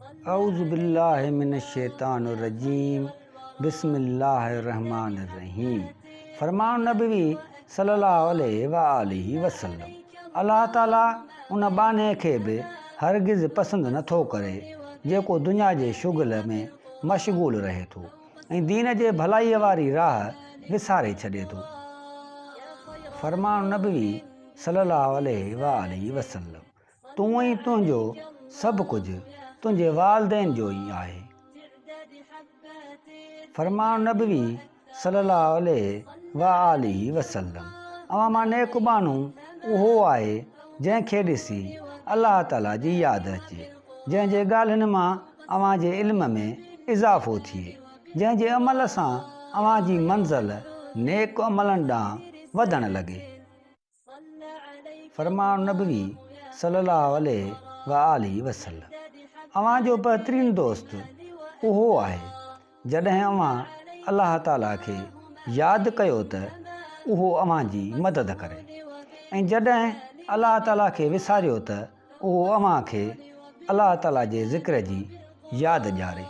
اعوذ بالله من الشيطان الرجيم بسم الله الرحمٰن الرحيم فرمان نبوي صلي الله عليه واٰله وسلم الله تعالي ان ٻانهي کي به هرگز پسند نٿو ڪري جيڪو دنيا جي شغل ۾ مشغول رهي ٿو ۽ دين جي ڀلائي واري راهه وساري ڇڏي ٿو. فرمان نبوي صلي الله عليه واٰله وسلم تون ۽ تنهنجو سڀ ڪجهه تنهنجي والدين جو ئي آهي. فرمان نبوي صلي الله عليه واٰله وسلم اوهان مان نيڪ ٻانهو اهو آهي جنهن کي ڏسي الله تعالي جي ياد اچي، جنهن جي ڳالهين مان اوهان جي علم ۾ اضافو ٿئي، جنهن جي عمل سان اوهان جي منزل نيڪ عملن ڏانهن وڌڻ لڳي. فرمان نبوي صلي الله عليه واٰله وسلم اوهان جو بهترين دوست اهو آهي جڏهن اوهان الله تعالي کي ياد ڪيو ته اهو اوهان جي مدد ڪري ۽ جڏهن الله تعالي کي وساريو ته اهو اوهان کي الله تعالي جي ذڪر جي ياد ڏياري.